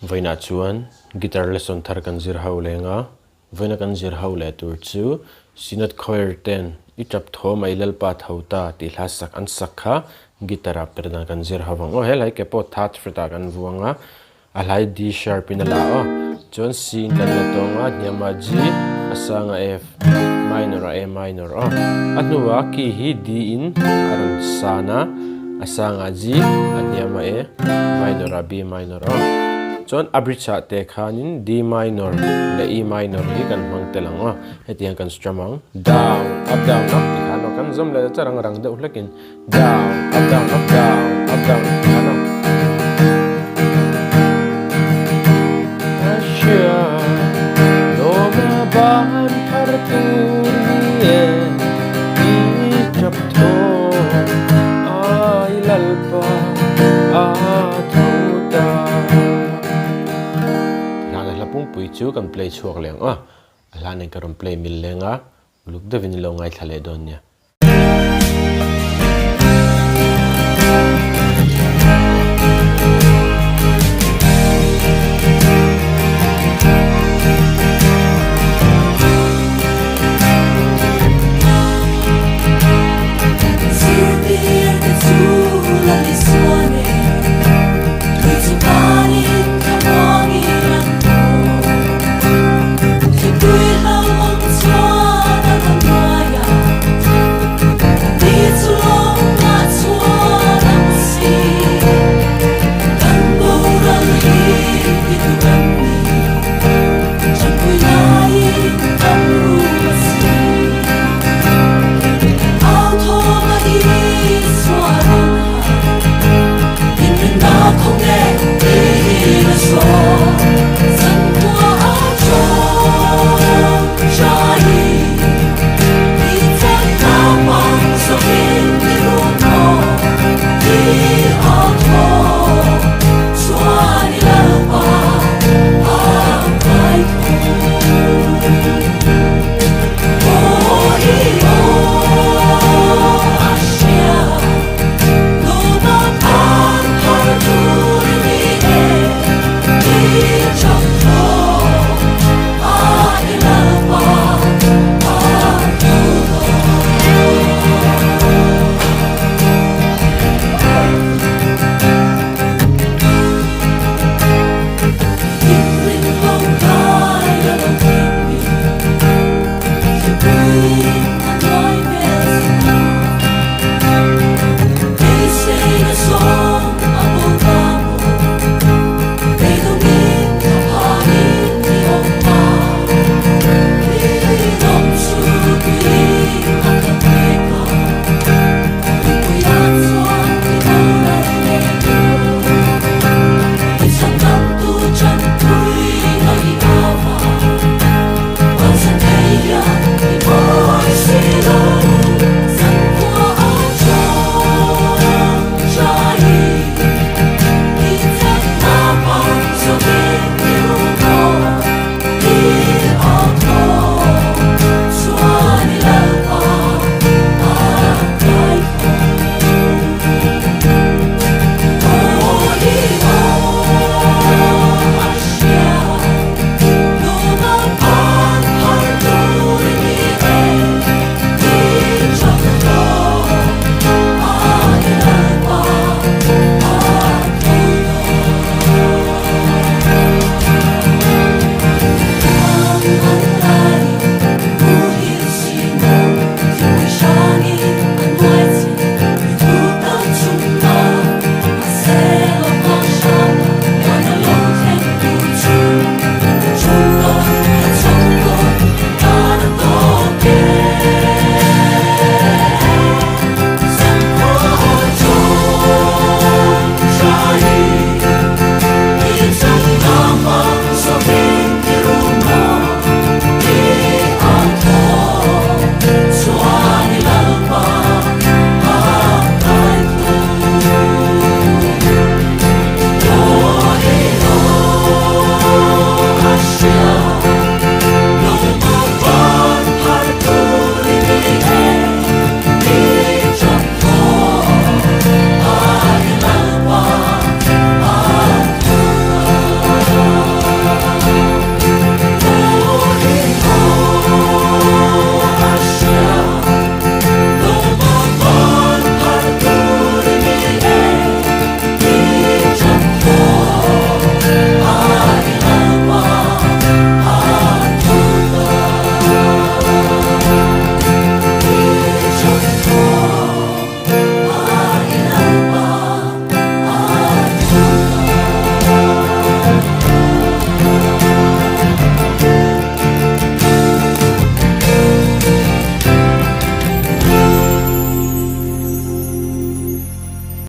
Vawiinah chuan guitar lesson thar kan zir ho leng a, vawiina kan zir ho leh tur chu Synod Choir ten I tap tho mai Lalpa tho ta tih hla sak an sak kha guitar ah per dan kan zir ho vang aw. Helai ke pawh third fret ah kan vuang a, a hlai D sharp in a la aw. Chuan C in kan la tawng a, hniam ah G, a sang ah F, minor ah A minor aw. A hnuah key hi D in a rawn san a, a sang ah G, a hniam ah A, minor ah B minor aw. Chuan a bridge ah te khanin D minor leh E minor hi kan hmang tel ang aw. Hetiang kan strum ang, down, up down up ti khan aw, kan zawm leh charang rang deuh hlekin down, up down up down, up down ti khan aw. Hla pui chu kan play chhuak leng a, a hla nen ka rawn play mil leng a, uluk deuhin i lo ngaithla leh dawn nia.